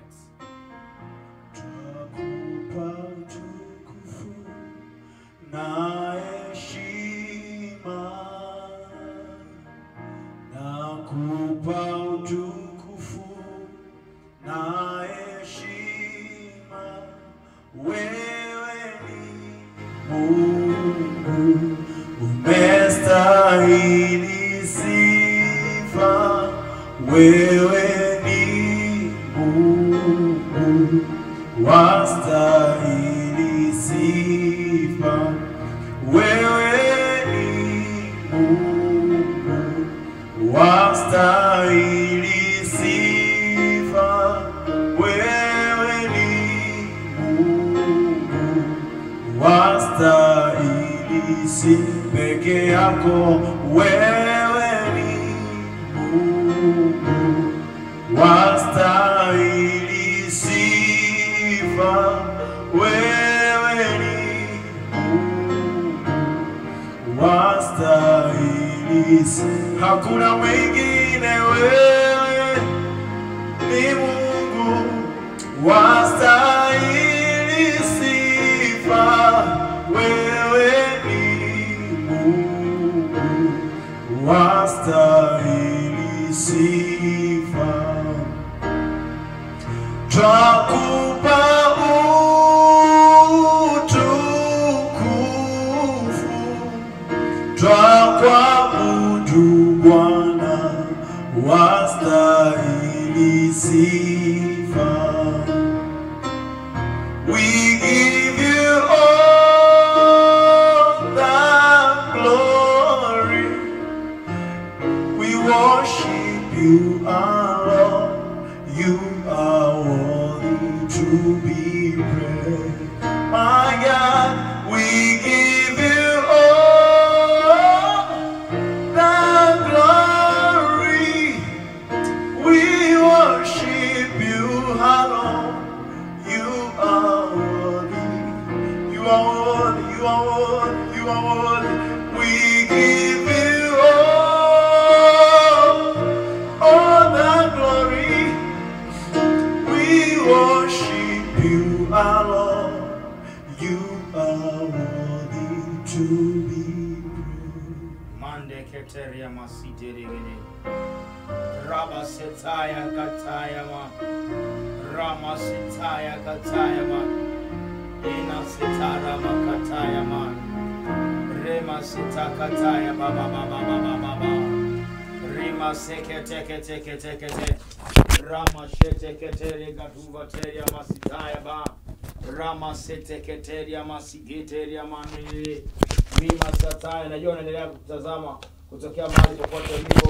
Connect. Twakupa utukufu na heshima, nakupa utukufu na heshima. Wewe ni Mungu, umestahili sifa. Wewe ni Mungu, wastahili sifa. Wewe ni Mungu, wastahili sifa. Wewe ni Mungu, wastahili sifa. Peke yako wewe ni Mungu, wastahili sifa. Wewe ni Mungu, wastahili sifa. Hakuna mwingine, wewe ni Mungu, wastahili sifa. Wewe ni Mungu, wastahili sifa. Twakupa utukufu, twakuabudu Bwana, wastahili sifa. We give you all the glory. We worship you, our Lord. You are worthy to be praised. My God, we give you all the glory. We worship you, our Lord. You are worthy. You are worthy. You are worthy. You are worthy. We give you all the glory. We worship you, our Lord. You are worthy to be praised. Mande keteria masiteregede. Raba setaya kataya ma. Rama setaya kataya ma. Ina setara makataya ma. Rema setakataya ba ba ba ba ba ba ba ba. Rima seke teke teke teke te. Rama shete keteria gatuva teria masitaya ba. Rama sete keteria masigeteria manili. Rima sataya. Najua unaendelea kutazama kutokea mahali popote ulipo.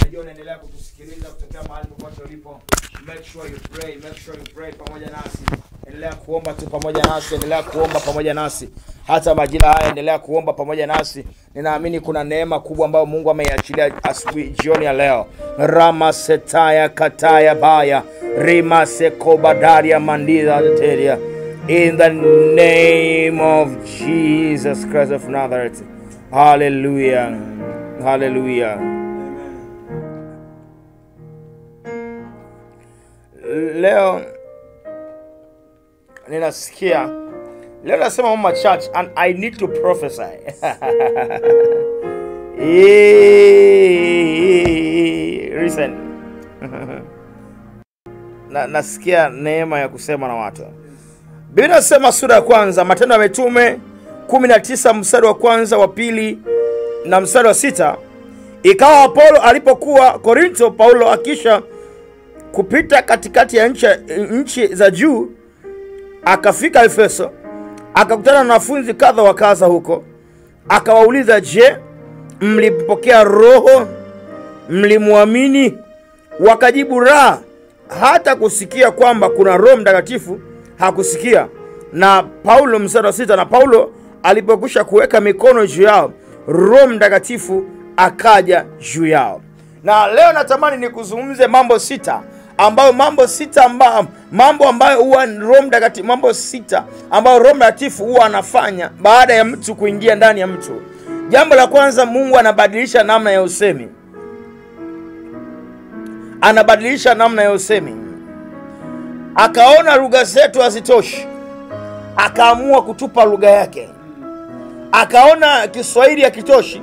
Najua unaendelea kutusikiliza kutokea mahali popote ulipo. Make sure you pray, make sure you pray pamoja nasi. Endelea kuomba tu pamoja nasi, endelea kuomba pamoja nasi. Hata majira haya endelea kuomba pamoja nasi. Ninaamini kuna neema kubwa ambayo Mungu ameiachilia asubuhi jioni ya leo. Rama setaya kataya baya. Rima sekobadaria mandira teria. In the name of Jesus Christ of Nazareth. Hallelujah. Hallelujah. Leo ninasikia, leo nasema mama church, and I need to prophesy. Listen. Nasikia neema ya kusema na watu. Biblia inasema sura ya kwanza, Matendo ya Mitume 19 mstari wa kwanza, wa pili na mstari wa 6. Ikawa Apolo alipokuwa Korinto, Paulo akisha kupita katikati ya nchi za juu akafika Efeso, akakutana na wanafunzi kadha wa kadha huko. Akawauliza, je, mlipokea Roho? Mlimwamini? Wakajibu, la, hata kusikia kwamba kuna Roho Mtakatifu hakusikia. Na Paulo, mstari wa 6, na Paulo alipokwisha kuweka mikono juu yao, Roho Mtakatifu akaja juu yao. Na leo natamani nikuzungumze mambo sita ambayo mambo ambayo huwa Roho Mtakatifu, mambo sita ambayo Roho Mtakatifu huwa anafanya baada ya mtu kuingia ndani ya mtu. Jambo la kwanza, Mungu anabadilisha namna ya usemi. Anabadilisha namna ya usemi. Akaona lugha zetu hazitoshi, akaamua kutupa lugha yake. Akaona Kiswahili hakitoshi,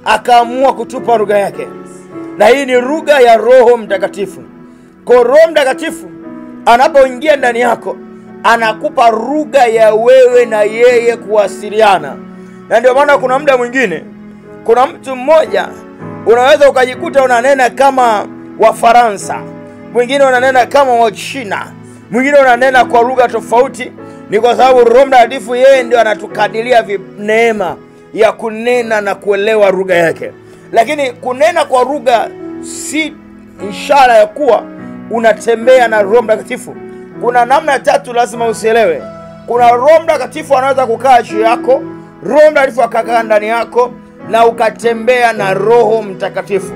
akaamua kutupa lugha yake. Na hii ni lugha ya Roho Mtakatifu. Kwa Roho Mtakatifu anapoingia ndani yako, anakupa lugha ya wewe na yeye kuwasiliana. Na ndio maana kuna muda mwingine, kuna mtu mmoja unaweza ukajikuta unanena kama Wafaransa, mwingine unanena kama Wachina, mwingine unanena kwa lugha tofauti. Ni kwa sababu Roho Mtakatifu yeye ndio anatukadiria neema ya kunena na kuelewa lugha yake. Lakini kunena kwa lugha si ishara ya kuwa unatembea na Roho Mtakatifu. Kuna namna tatu lazima usielewe. Kuna Roho Mtakatifu anaweza kukaa juu yako, Roho Mtakatifu akakaa ndani yako, na ukatembea na Roho Mtakatifu.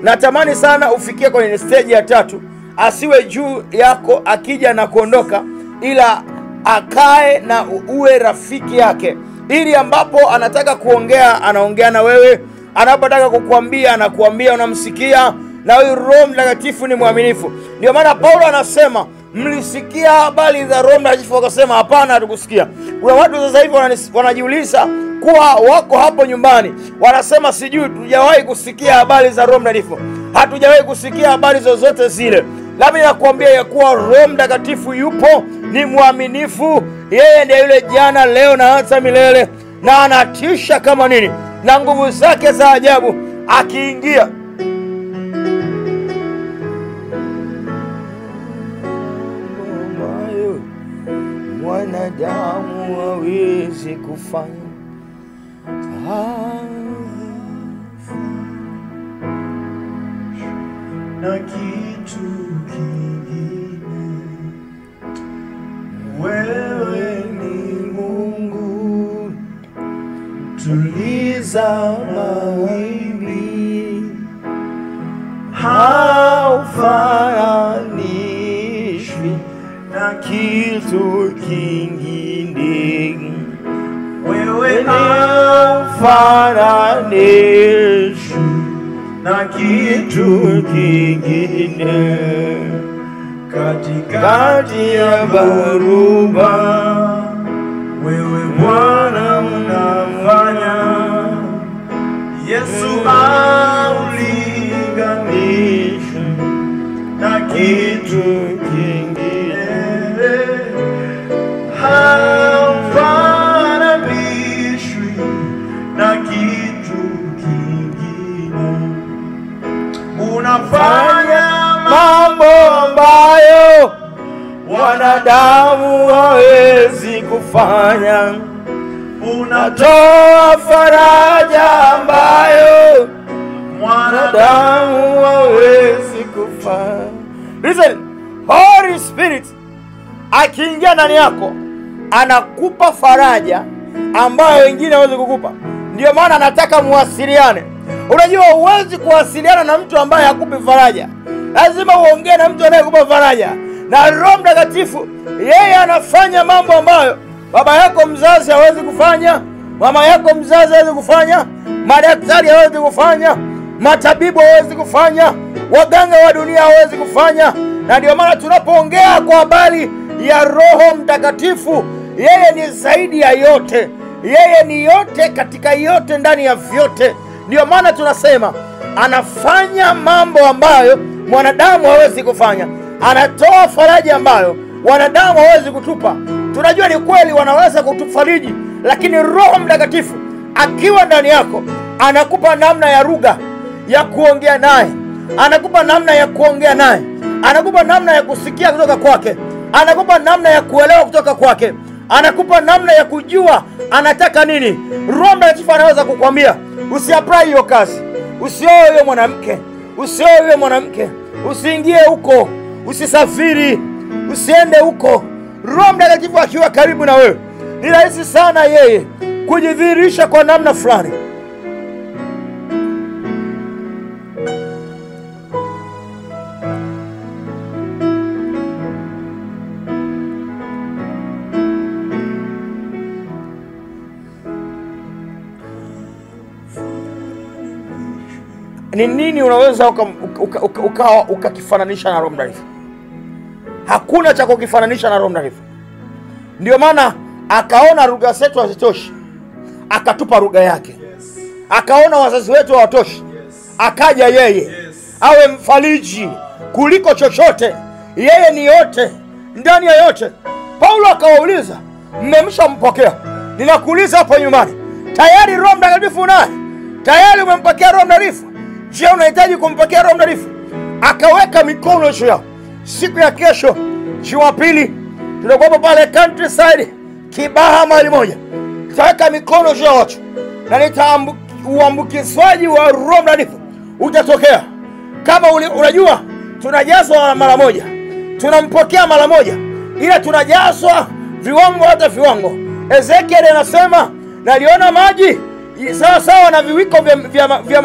Natamani sana ufikie kwenye stage ya tatu, asiwe juu yako akija na kuondoka, ila akae na uwe rafiki yake, ili ambapo anataka kuongea anaongea na wewe, anapotaka kukuambia anakuambia, unamsikia. Na huyu Roho Mtakatifu ni mwaminifu. Ndio maana Paulo anasema mlisikia habari za Roho Mtakatifu, wakasema hapana, hatukusikia. Kuna watu sasa hivi wanajiuliza kuwa wako hapo nyumbani, wanasema sijui, tujawahi kusikia habari za Roho Mtakatifu, hatujawahi kusikia habari zozote zile. Labda nakuambia ya kuwa Roho Mtakatifu yupo, ni mwaminifu. Yeye ndiye yule jana, leo na hata milele, na anatisha kama nini, na nguvu zake za ajabu. Akiingia mwanadamu hawezi kufanya. Na kitu kingine, wewe ni Mungu, tuliza mawimbi, haufananishwi na kitu kingine. Wewe haufananishwi na kitu kingine. Katikati ya dhoruba, wewe Bwana unafanya. Yesu haulinganishwi na kitu kingine, haufananishwi na kitu kingine. Unafanya mambo ambayo wanadamu hawezi kufanya, unatoa faraja ambayo mwanadamu hawezi kufanya. Listen, Holy Spirit akiingia ndani yako anakupa faraja ambayo wengine hawezi kukupa. Ndio maana anataka muwasiliane. Unajua huwezi kuwasiliana na mtu ambaye hakupi faraja. Lazima uongee na mtu anayekupa faraja. Na Roho Mtakatifu yeye anafanya mambo ambayo baba yako mzazi hawezi kufanya, mama yako mzazi hawezi kufanya, madaktari hawezi kufanya, matabibu hawezi kufanya, waganga wa dunia hawezi kufanya. Na ndio maana tunapoongea kwa habari ya Roho Mtakatifu, yeye ni zaidi ya yote. Yeye ni yote katika yote, ndani ya vyote. Ndio maana tunasema anafanya mambo ambayo mwanadamu hawezi kufanya, anatoa faraja ambayo wanadamu hawezi kutupa. Tunajua ni kweli wanaweza kutufariji, lakini Roho Mtakatifu akiwa ndani yako anakupa namna ya lugha ya kuongea naye, anakupa namna ya kuongea naye, anakupa namna ya kusikia kutoka kwake, anakupa namna ya kuelewa kutoka kwake, anakupa namna ya kujua anataka nini. Roho Mtakatifu anaweza kukwambia usiapply hiyo kazi, usioe huyo mwanamke, usioe huyo mwanamke, usiingie huko, usisafiri, usiende huko. Roho Mtakatifu akiwa karibu na wewe, ni rahisi sana yeye kujidhihirisha kwa namna fulani. Ni nini unaweza ukakifananisha na Roho Mtakatifu? Hakuna cha kukifananisha na Roho Mtakatifu. Ndio maana akaona lugha zetu hazitoshi, akatupa lugha yake. Akaona wazazi wetu hawatoshi, akaja yeye awe mfariji kuliko chochote. Yeye ni yote ndani ya yote. Paulo akawauliza, mmemshampokea? Ninakuuliza hapo nyumbani, tayari Roho Mtakatifu unaye? Tayari umempokea Roho Mtakatifu? Je, unahitaji kumpokea Roho Mtakatifu? Akaweka mikono juu yao. Siku ya kesho Jumapili tunakuwa pale Countryside Kibaha mahali moja. Tutaweka mikono juu ya watu na uambukizwaji wa Roho Mtakatifu utatokea. Kama unajua tunajazwa mara moja, tunampokea mara moja, ila tunajazwa viwango hata viwango. Ezekiel anasema naliona maji sawa sawa na viwiko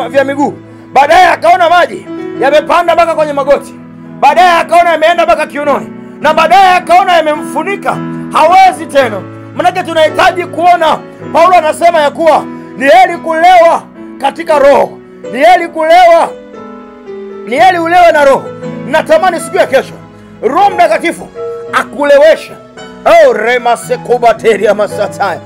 vya miguu. Baadaye akaona maji yamepanda mpaka kwenye magoti. Baadaye akaona yameenda mpaka kiunoni, na baadaye akaona yamemfunika, hawezi tena. Maana tunahitaji kuona. Paulo anasema ya kuwa ni heri kulewa katika roho, ni heri kulewa, ni heri ulewe na roho. Natamani siku ya kesho Roho Mtakatifu akulewesha. Oh, rema sekubateria masataya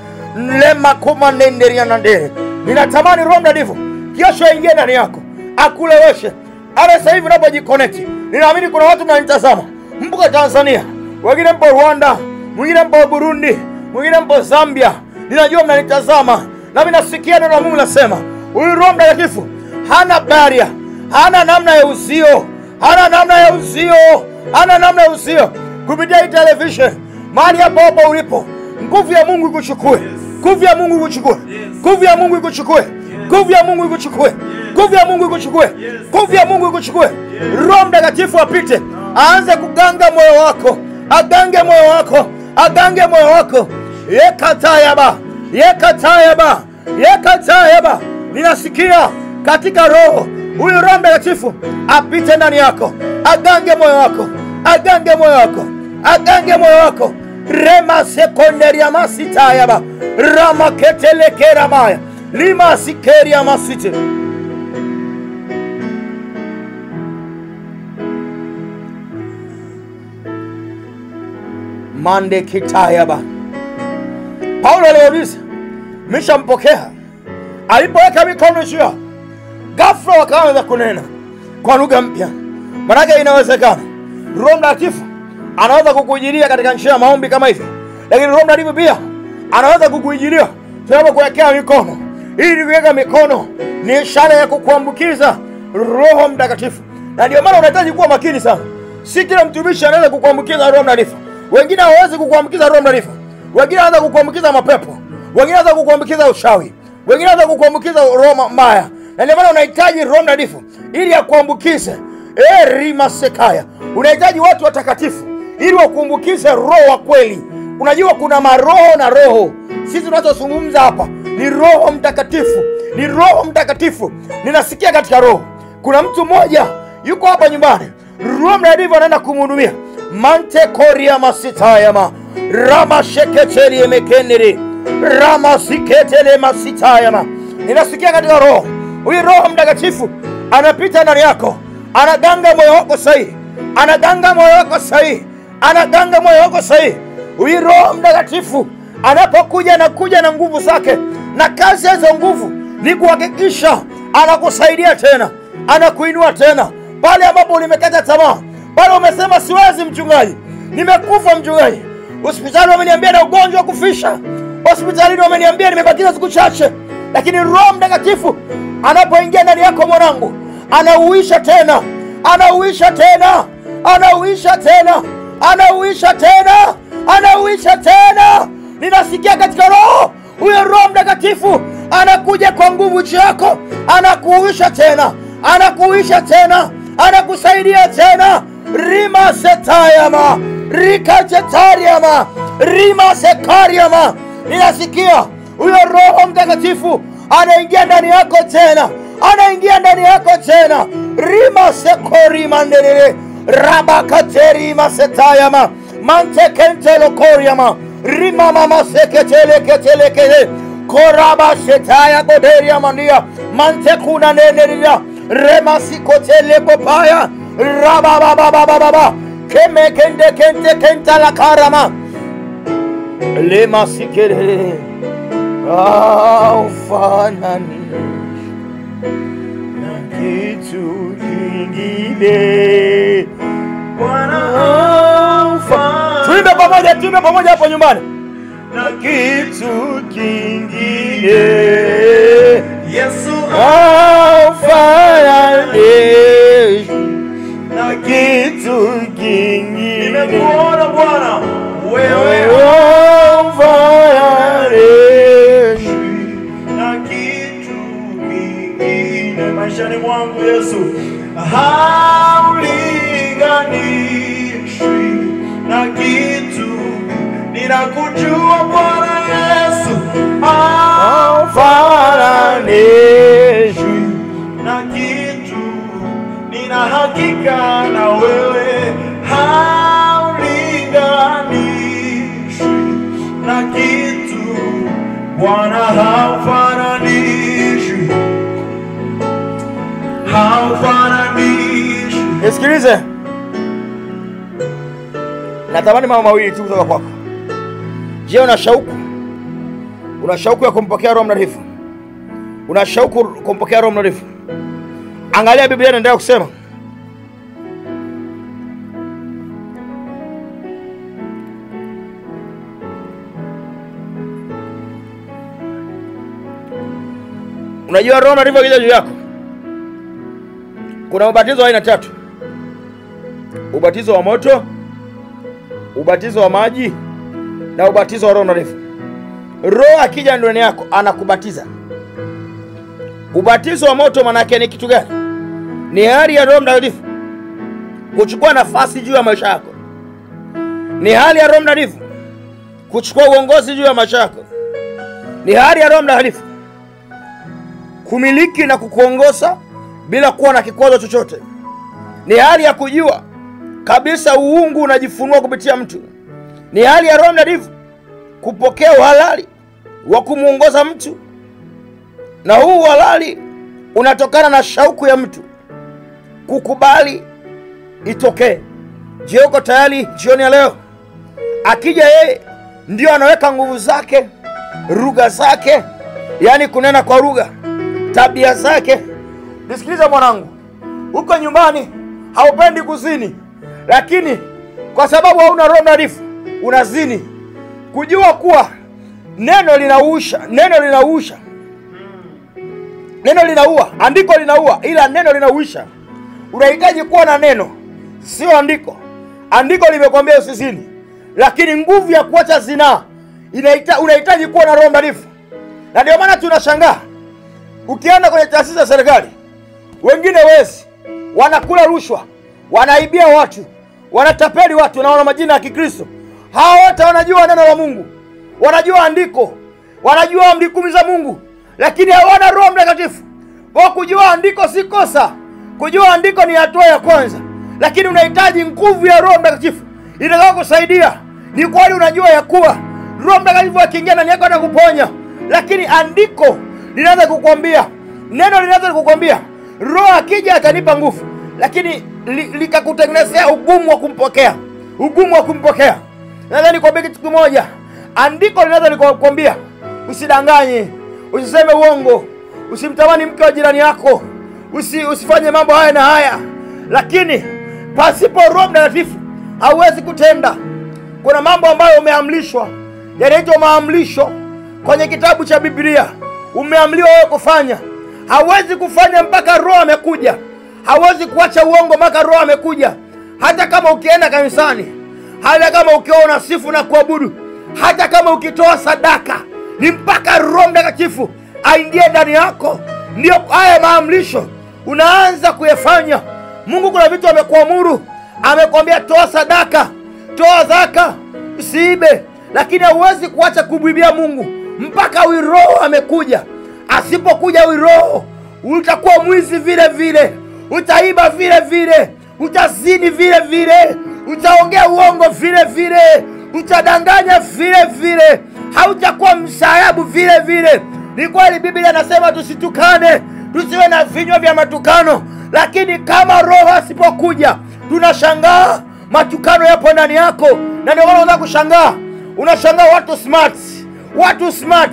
lema kuma nenderia na ndere. Ninatamani Roho Mtakatifu kesho aingie ndani yako akuleweshe. Hata sasa hivi unapojiconnect, ninaamini kuna watu mnanitazama, mpo Tanzania, wengine mpo Rwanda, mwingine mpo Burundi, mwingine mpo Zambia. Ninajua mnanitazama, na mimi nasikia neno la Mungu linasema huyu Roho Mtakatifu hana barrier, hana namna ya uzio, hana namna ya uzio, hana namna ya uzio. Kupitia hii television, mahali hapo hapo ulipo, nguvu ya Mungu ikuchukue. Nguvu ya Mungu ikuchukue. Nguvu ya Mungu ikuchukue. Nguvu ya Mungu ikuchukue. Nguvu ya Mungu ikuchukue. Nguvu ya Mungu ikuchukue. Roho Mtakatifu apite, aanze kuganga moyo wako, agange moyo wako, agange moyo wako. Yekatayaba, yekatayaba, yekatayaba. Ninasikia katika roho huyu Roho Mtakatifu apite ndani yako, agange moyo wako, agange moyo wako, agange moyo wako. Rema sekonderia masitayaba, rama ketelekera maya, lima sikeria masite. Mande kitayaba. Paulo aliuliza, mmeshampokea? Alipoweka mikono juu yao, ghafla wakaanza kunena kwa lugha mpya. Maana inawezekana Roho Mtakatifu anaweza kukujilia katika njia ya maombi kama hivi, lakini Roho Mtakatifu pia anaweza kukujilia tunapokuwekea mikono. Ili kuweka mikono ni ishara ya kukuambukiza Roho Mtakatifu, na ndio maana unahitaji kuwa makini sana. Si kila mtumishi anaweza kukuambukiza Roho Mtakatifu. Wengine hawawezi kukuambukiza Roho Mtakatifu. Wengine wanaweza kukuambukiza mapepo, wengine wanaweza kukuambukiza uchawi, wengine wanaweza kukuambukiza roho mbaya. Na ndio maana unahitaji Roho Mtakatifu ili akuambukize. Rima sekaya. Unahitaji watu watakatifu ili wakuambukize roho wa kweli. Unajua kuna maroho na roho. Sisi tunachozungumza hapa ni Roho Mtakatifu, ni Roho Mtakatifu. Ninasikia katika roho kuna mtu mmoja yuko hapa nyumbani, Roho Mtakatifu anaenda kumhudumia. Mante koria masitayama, rama sheketeri emekeneri, rama siketele masitayama. Ninasikia katika roho huyu Roho Mtakatifu anapita ndani yako, anaganga moyo wako sahihi, anaganga moyo wako sahihi, anaganga moyo wako sahihi. Huyu Roho Mtakatifu anapokuja, anakuja na nguvu zake, na kazi hizo nguvu ni kuhakikisha anakusaidia tena, anakuinua tena pale ambapo ulimekata tamaa, pale umesema siwezi mchungaji, nimekufa mchungaji, hospitali wameniambia na ugonjwa wa kufisha, hospitalini wameniambia nimebakiza siku chache. Lakini Roho Mtakatifu anapoingia ndani yako mwanangu, anauisha tena, anauisha tena, anauisha tena, anauisha tena, anauisha tena. Ninasikia katika roho huyo Roho Mtakatifu anakuja kwa nguvu yako, anakuuisha tena, anakuuisha tena, anakusaidia tena. Rima setayama, rikatetariama, rima sekariama. Ninasikia huyo Roho Mtakatifu anaingia ndani yako tena, anaingia ndani yako tena. Rima sekorimandelele, rabakaterima setayama, mantekentelokoriama, rima mama seketeleketelekele, koraba setaya goderia mandia, mantekuna neneria, rema sikotelekopaya, rabababababa, Keme kende kente kenta la karama. Lema sikere. Haufananishwi na kitu kingine. Bwana Tuimbe pamoja, tuimbe pamoja hapo nyumbani. Na kitu kingine. Yesu haufananishwi na kitu kingine. Nimekuona Bwana, wewe haufananishwi na kitu kingine maishani mwangu. Yesu haulinganishwi na kitu. Ninakujua Bwana Yesu, haufananishwi na kitu. Nina hakika na wewe, haulinganishwi na kitu. Bwana haufananishwi, haufananishwi. Nisikilize, natamani mambo mawili tu kutoka kwako. Je, una shauku? Una shauku ya kumpokea Roho Mtakatifu? Una shauku kumpokea Roho Mtakatifu? Angalia Biblia inaendelea kusema. Unajua Roho Mtakatifu akija juu yako, kuna ubatizo aina tatu: ubatizo wa moto, ubatizo wa maji, na ubatizo wa Roho Mtakatifu. Roho akija ndani yako anakubatiza. Ubatizo wa moto maana yake ni kitu gani? Ni hali ya Roho Mtakatifu kuchukua nafasi juu ya maisha yako. Ni hali ya Roho Mtakatifu kuchukua uongozi juu ya maisha yako. Ni hali ya Roho Mtakatifu kumiliki na kukuongoza bila kuwa na kikwazo chochote. Ni hali ya kujua kabisa uungu unajifunua kupitia mtu. Ni hali ya Roho Mtakatifu kupokea uhalali wa kumuongoza mtu, na huu uhalali unatokana na shauku ya mtu kukubali itokee. Je, uko tayari jioni ya leo? Akija yeye ndio anaweka nguvu zake, lugha zake, yani kunena kwa lugha, tabia zake. Nisikilize mwanangu, uko nyumbani haupendi kuzini, lakini kwa sababu hauna Roho Mtakatifu unazini. Kujua kuwa neno linausha, neno linausha, neno linaua, andiko linaua, ila neno linauisha. Unahitaji kuwa na neno, sio andiko. Andiko limekwambia usizini, lakini nguvu ya kuacha zinaa unahitaji kuwa na Roho Mtakatifu. Na ndio maana tunashangaa ukienda kwenye taasisi za serikali, wengine wezi wanakula rushwa, wanaibia watu, wanatapeli watu na wana majina ya Kikristo. Hawa wote wanajua neno la Mungu, wanajua andiko, wanajua amri 10 za Mungu, lakini hawana Roho Mtakatifu. Kwa kujua andiko si kosa, kujua andiko ni hatua ya kwanza, lakini unahitaji nguvu ya Roho Mtakatifu itakayokusaidia. Ni kweli unajua ya kuwa Roho Mtakatifu akiingia ndani yako atakuponya, lakini andiko linaanza kukwambia, neno linaanza kukwambia, Roho akija atanipa nguvu, lakini likakutengenezea ugumu wa kumpokea, ugumu wa kumpokea. Nadhani kwa kitu kimoja, andiko linaweza likakwambia usidanganye, usiseme uongo, usimtamani mke wa jirani yako, usifanye mambo haya na haya, lakini pasipo Roho Mtakatifu hauwezi kutenda. Kuna mambo ambayo umeamrishwa, yanaitwa maamrisho kwenye kitabu cha Biblia, umeamriwa wewe kufanya. Hauwezi kufanya mpaka Roho amekuja. Hauwezi kuacha uongo mpaka Roho amekuja. Hata kama ukienda kanisani, hata kama ukiwa unasifu na kuabudu, hata kama ukitoa sadaka, ni mpaka Roho Mtakatifu aingie ndani yako, ndio haya maamrisho unaanza kuyafanya. Mungu kuna vitu amekuamuru, amekwambia toa sadaka, toa zaka, usiibe, lakini hauwezi kuacha kumwibia Mungu mpaka huyu Roho amekuja. Asipokuja huyu Roho, utakuwa mwizi vile vile, utaiba vile vile, utazini vile vile, utaongea uongo vile vile, utadanganya vile vile, hautakuwa mstaarabu vile vile. Ni kweli Biblia inasema tusitukane, tusiwe na vinywa vya matukano, lakini kama Roho asipokuja, tunashangaa Matukano yapo ndani yako. Na ndio maana unataka kushangaa. Unashangaa watu smart. Watu smart.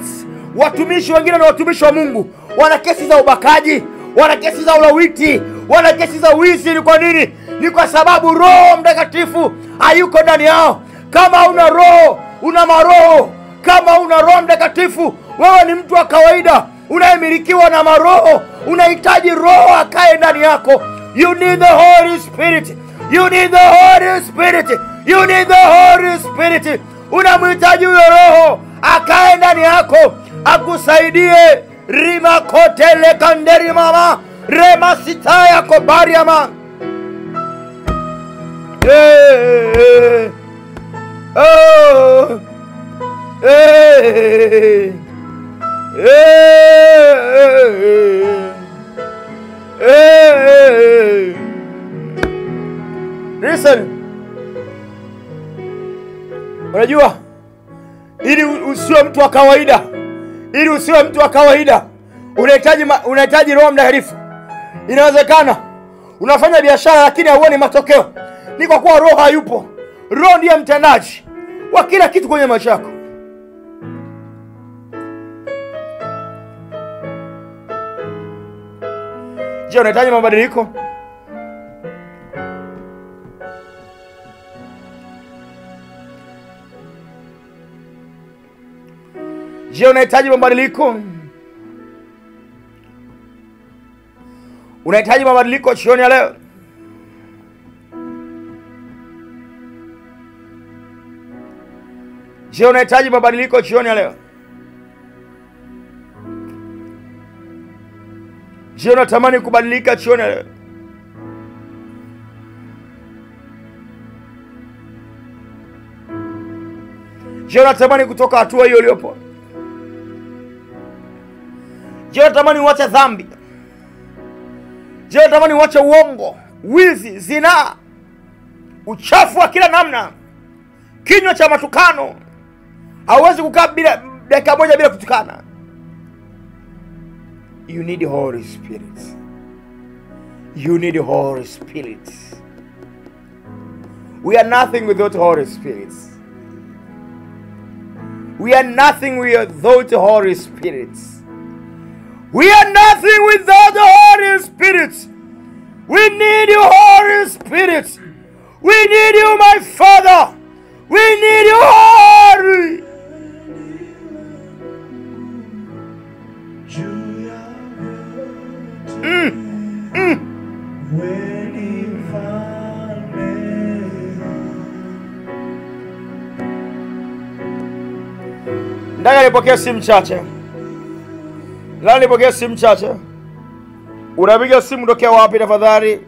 Watumishi wengine na watumishi wa Mungu wana kesi za ubakaji, wana kesi za ulawiti, wana kesi za wizi. Ni kwa nini? Ni kwa sababu Roho Mtakatifu hayuko ndani yao. Kama una roho, una maroho. Kama una Roho Mtakatifu, wewe ni mtu wa kawaida unayemilikiwa na maroho. Unahitaji Roho akae ndani yako. You need the Holy Spirit. You need the Holy Spirit. You need the Holy Spirit. Unamhitaji huyo Roho akae ndani yako, akusaidie. Rima kotele kanderi mama rema sitaya kobariama. Hey, oh, hey, hey, hey. Listen. Unajua, ili usiwe mtu wa kawaida, ili usiwe mtu wa kawaida, unahitaji Roho Mtakatifu. Inawezekana unafanya biashara lakini hauoni matokeo. Ni kwa kuwa Roho hayupo. Roho ndiye mtendaji wa kila kitu kwenye maisha yako. Je, unahitaji mabadiliko? Je, unahitaji mabadiliko? Unahitaji mabadiliko jioni ya leo? Je, unahitaji mabadiliko jioni ya leo? Je, unatamani kubadilika jioni ya leo? Je, unatamani kutoka hatua hiyo uliyopo? Je, unatamani uache dhambi? Je, unatamani uache uongo, wizi, zinaa, uchafu wa kila namna, kinywa cha matukano? Hauwezi kukaa bila dakika moja bila kutukana. You need the Holy Spirit. You need the Holy Spirit. We are nothing without the Holy Spirit. We are nothing without the Holy Spirit. We are nothing without the Holy Spirit. We need you, Holy Spirit. We need you, my Father. We need you, Holy. Ndaka nipokee simu chache. Ndaka nipokee simu chache. Unapiga simu kutokea wapi tafadhali?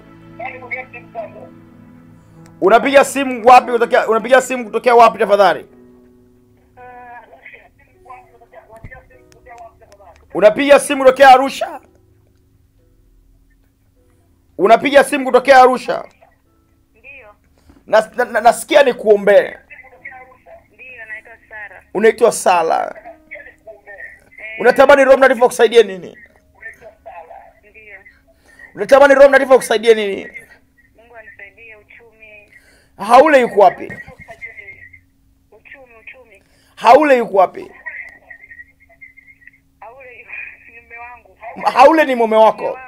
Unapiga simu wapi kutokea? Unapiga simu kutokea wapi tafadhali? Unapiga simu kutokea Arusha? Unapiga simu kutokea Arusha? Ndio. Nasikia nikuombee. Ndio, naitwa Sara. Unaitwa Sara. Unatamani Roho Mtakatifu akusaidie nini? Ndio. Unatamani Roho Mtakatifu akusaidie nini? Mungu anisaidie uchumi. Haule yuko wapi? Uchumi. Haule yuko wapi? Haule ni mume wangu. Haule ni mume wako.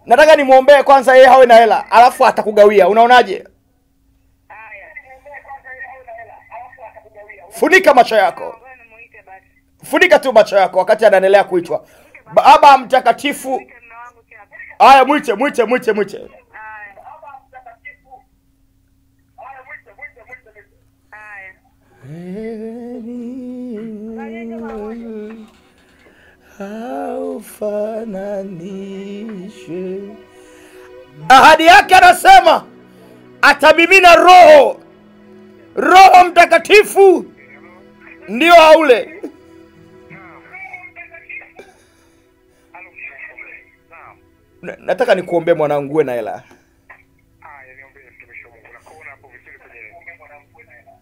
Nataka nimuombee kwanza yeye hawe na hela, alafu atakugawia. Unaonaje? Haya. Funika macho yako. Funika tu macho yako wakati anaendelea kuitwa. Baba Mtakatifu. Haya, mwite. Haya. Haufananishwi. Ahadi yake anasema atamimina Roho. Roho Mtakatifu ndio haule. Nataka nikuombee mwanangu uwe na hela. Haya, niombe mtumishi wa Mungu. Nakuona hapo vizuri kwenye.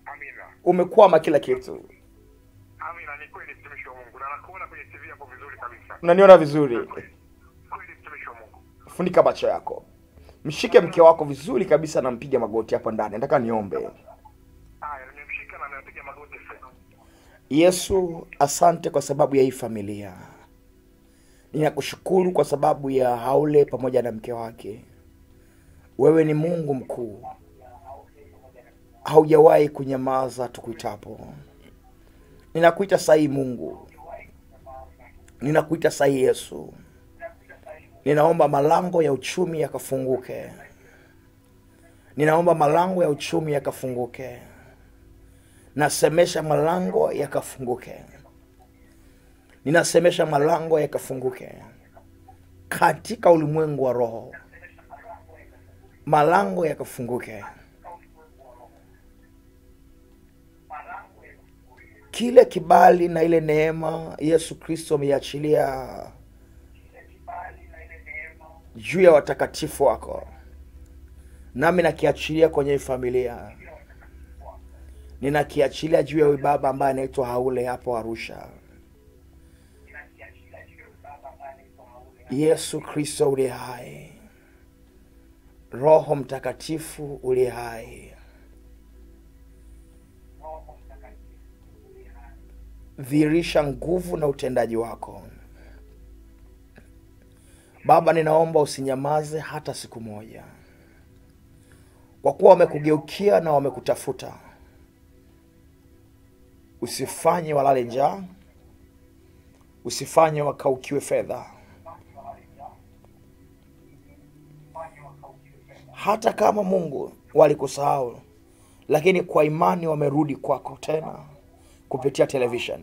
Amina. Umekwama kila kitu. Amina, ni kweli mtumishi wa Mungu. Na nakuona kwenye TV hapo vizuri kabisa. Unaniona vizuri? Kweli mtumishi wa Mungu. Funika macho yako. Mshike mke wako vizuri kabisa na mpige magoti hapo ndani. Nataka niombe. Haya, nimemshika na amepiga magoti sasa. Yesu, asante kwa sababu ya hii familia. Ninakushukuru kwa sababu ya Haule pamoja na mke wake. Wewe ni Mungu mkuu. Haujawahi kunyamaza tukuitapo. Ninakuita sahi Mungu. Ninakuita sahi Yesu. Ninaomba malango ya uchumi yakafunguke. Ninaomba malango ya uchumi yakafunguke. Nasemesha malango yakafunguke. Ninasemesha malango yakafunguke. Katika ulimwengu wa roho, malango yakafunguke. Kile kibali na ile neema Yesu Kristo ameiachilia juu ya watakatifu wako, nami nakiachilia kwenye familia. Ninakiachilia juu ya huyu baba ambaye anaitwa Haule hapo Arusha. Yesu Kristo uliye hai, Roho Mtakatifu uliye hai, dhihirisha nguvu na utendaji wako. Baba, ninaomba usinyamaze hata siku moja, kwa kuwa wamekugeukia na wamekutafuta. Usifanye walale njaa, usifanye wakaukiwe fedha. Hata kama Mungu walikusahau, lakini kwa imani wamerudi kwako tena kupitia television.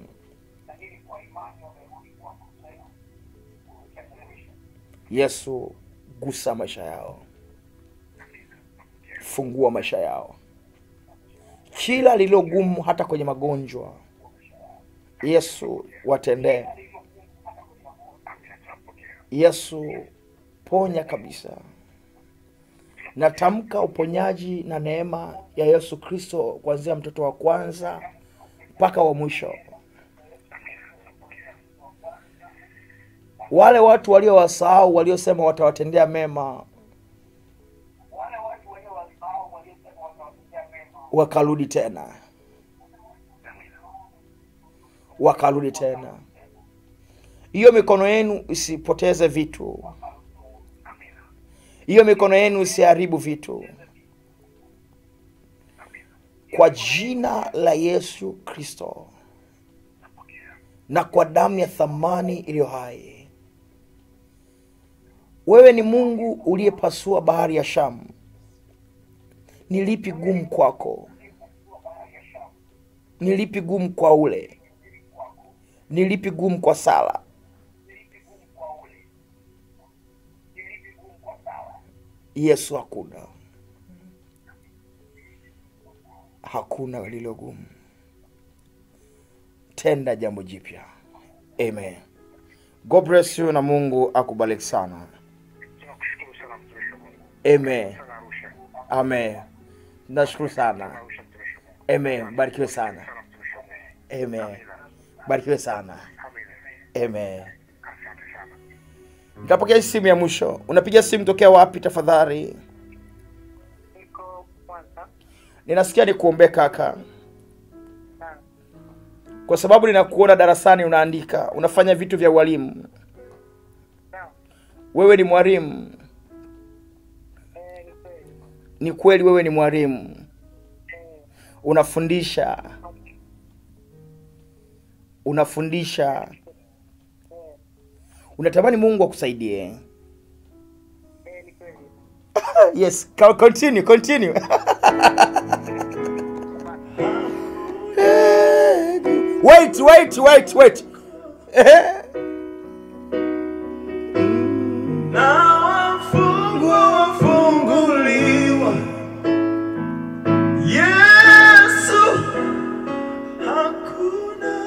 Yesu, gusa maisha yao, fungua maisha yao, kila lililogumu, hata kwenye magonjwa, Yesu watendee. Yesu, ponya kabisa. Natamka uponyaji na neema ya Yesu Kristo kuanzia mtoto wa kwanza mpaka wa mwisho. Wale watu waliowasahau, waliosema watawatendea mema, wakarudi tena. Wakarudi tena. Hiyo mikono yenu isipoteze vitu. Hiyo mikono yenu isiharibu vitu. Kwa jina la Yesu Kristo na kwa damu ya thamani iliyo hai. Wewe ni Mungu uliyepasua bahari ya Shamu. Ni lipi gumu kwako? Ni lipi gumu kwa ule? Ni lipi gumu kwa Sala? Yesu, hakuna. Hakuna lililo gumu. Tenda jambo jipya. Amen. God bless you na Mungu akubariki sana. Tunakushukuru sana mtumishi wa Mungu. Amen. Sana Arusha. Amen. Nashukuru sana. Arusha mtumishi wa Mungu. Amen. Barikiwe sana. Sana mtumishi wa Mungu. Amen. Barikiwe sana. Amina. Amen. Asante sana. Nitapokea simu ya mwisho. Unapiga simu tokea wapi tafadhali? Niko Mwanza. Ninasikia nikuombe kaka. Naam. Kwa sababu ninakuona darasani unaandika, unafanya vitu vya ualimu. Naam. Wewe ni mwalimu. Ni kweli. Ni kweli wewe ni mwalimu. Unafundisha. Unafundisha. Unatamani Mungu akusaidie. Ni kweli. Yes, continue. Wait. Na wafungwa wafunguliwa. Yesu, hakuna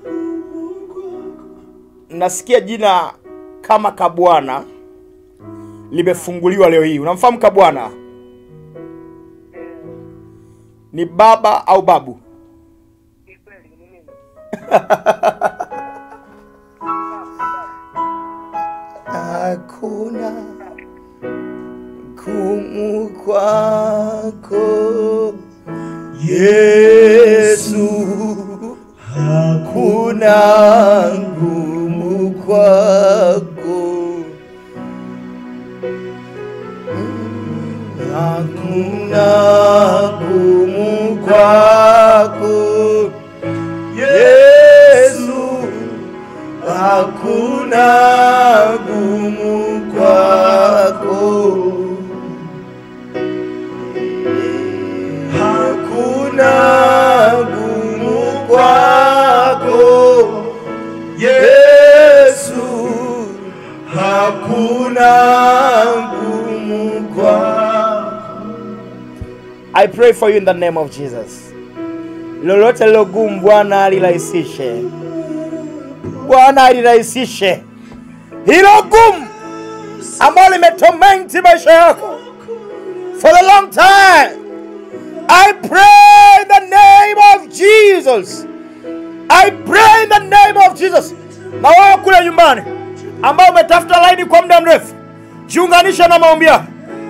gumu kwako. Nasikia jina kama Kabwana limefunguliwa leo hii. Unamfahamu Kabwana? Ni baba au babu? Ni kweli ni mimi. Hakuna kwako Yesu, hakuna ngumu kwako, hakuna gumu kwako Yesu, hakuna gumu kwako, hakuna gumu kwako Yesu, hakuna gumu kwako. I pray for you in the name of Jesus. Lolote lilogumu Bwana alirahisishe. Bwana alirahisishe hilo gumu ambalo limetormenti maisha yako for a long time. I pray in the name of Jesus. I pray in the name of Jesus. Na wewe kule nyumbani ambao umetafuta laini kwa muda mrefu, jiunganisha na maombi yako.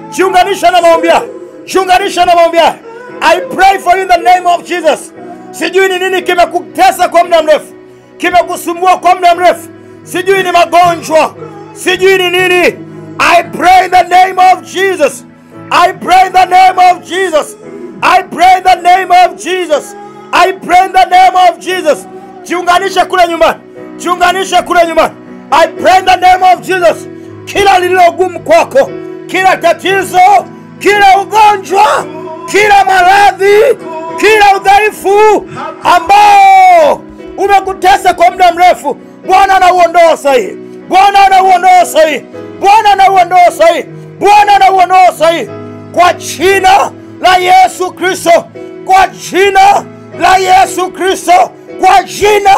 Jiunganisha na maombi yako. Jiunganisha na maombi yako. I pray for you in the name of Jesus. Sijui ni nini kimekutesa kwa muda mrefu, kimekusumbua kwa muda mrefu. Sijui ni magonjwa, sijui ni nini. I pray in the name of Jesus. I pray in the name of Jesus. I pray in the name of Jesus. I pray in the name of Jesus. Jiunganisha kule nyumbani. Jiunganisha kule nyumbani. I pray in the name of Jesus. Kila lililo gumu kwako, kila tatizo, kila ugonjwa, kila maradhi, kila udhaifu ambao umekutesa kwa muda mrefu, Bwana anauondoa sasa. Bwana anauondoa sasa. Bwana anauondoa sasa. Bwana anauondoa sasa. Kwa jina la Yesu Kristo. Kwa jina la Yesu Kristo. Kwa jina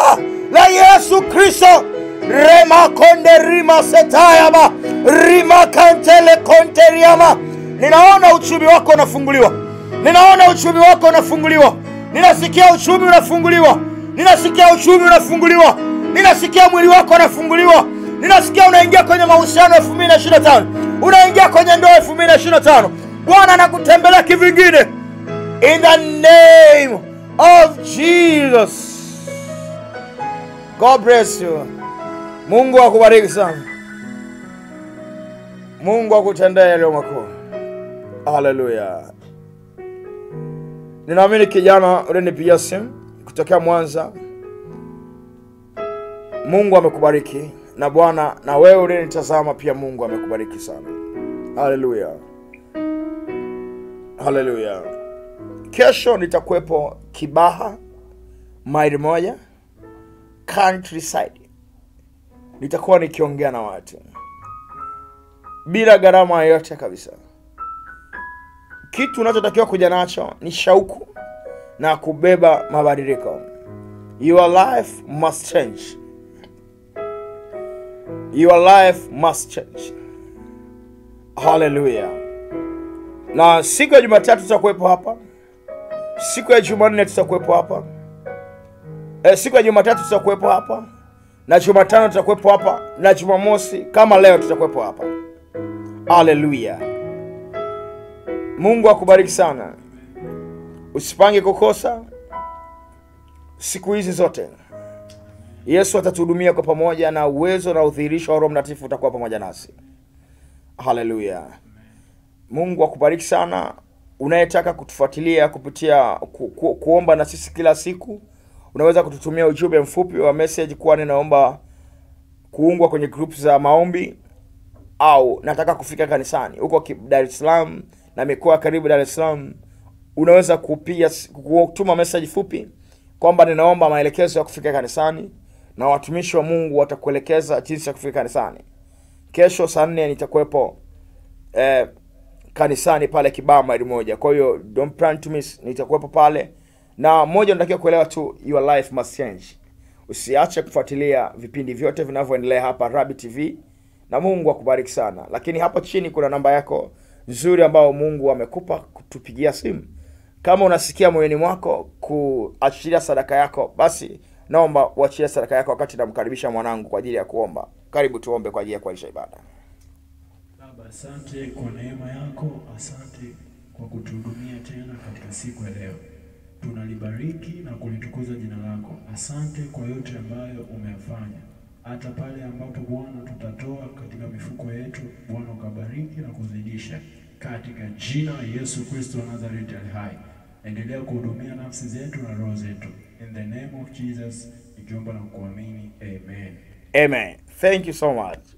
la Yesu Kristo. Rema konde rima setayama rima kantele konteriama. Ninaona uchumi wako unafunguliwa. Ninaona uchumi wako unafunguliwa. Ninasikia uchumi unafunguliwa. Ninasikia uchumi unafunguliwa. Ninasikia mwili wako unafunguliwa. Ninasikia unaingia kwenye mahusiano 2025. Unaingia kwenye ndoa 2025. Bwana anakutembelea kivingine. In the name of Jesus. God bless you. Mungu akubariki sana. Mungu akutendee yaliyo makuu. Hallelujah. Ninaamini kijana ulinipigia simu kutokea Mwanza, Mungu amekubariki, na Bwana na wewe ulinitazama pia Mungu amekubariki sana. Hallelujah. Hallelujah. Kesho nitakuwepo Kibaha maili 1 countryside. Nitakuwa nikiongea na watu bila gharama yoyote kabisa. Kitu unachotakiwa kuja nacho ni shauku na kubeba mabadiliko. Your life must change. Your life must change. Hallelujah. Na siku ya Jumatatu tutakuwepo hapa. Siku ya Jumanne tutakuwepo hapa. Siku ya Jumatatu tutakuwepo hapa. Na Jumatano tutakuwepo hapa. Na Jumamosi kama leo tutakuwepo hapa. Hallelujah. Mungu akubariki sana. Usipange kukosa siku hizi zote. Yesu atatuhudumia kwa pamoja, na uwezo na udhihirisho wa Roho Mtakatifu utakuwa pamoja nasi. Hallelujah. Mungu akubariki sana. Unayetaka kutufuatilia kupitia kuomba na sisi kila siku, unaweza kututumia ujumbe mfupi wa message kwa ninaomba kuungwa kwenye group za maombi, au nataka kufika kanisani huko Dar es Salaam na mikoa karibu Dar es Salaam. Unaweza kupiga kutuma message fupi kwamba ninaomba maelekezo ya kufika kanisani, na watumishi wa Mungu watakuelekeza jinsi ya kufika kanisani. Kesho saa 4 nitakuwepo kanisani pale Kibaha maili 1. Kwa hiyo don't plan to miss, nitakuwepo pale. Na moja unatakiwa kuelewa tu, your life must change. Usiache kufuatilia vipindi vyote vinavyoendelea hapa Rabi TV, na Mungu akubariki sana. Lakini hapo chini kuna namba yako nzuri ambayo Mungu amekupa kutupigia simu. Kama unasikia moyoni mwako kuachilia sadaka yako, basi naomba uachilie sadaka yako wakati namkaribisha mwanangu kwa ajili ya kuomba. Karibu tuombe kwa ajili ya kuanzisha ibada. Baba, Baba, asante kwa neema yako, asante kwa kutuhudumia tena katika siku ya leo. Tunalibariki na kulitukuza jina lako. Asante kwa yote ambayo umeyafanya. Hata pale ambapo Bwana tutatoa katika mifuko yetu, Bwana ukabariki na kuzidisha katika jina la Yesu Kristo wa Nazareti ali hai. Endelea kuhudumia nafsi zetu na roho zetu. In the name of Jesus, nikiomba na kuamini, amen. Amen. Thank you so much.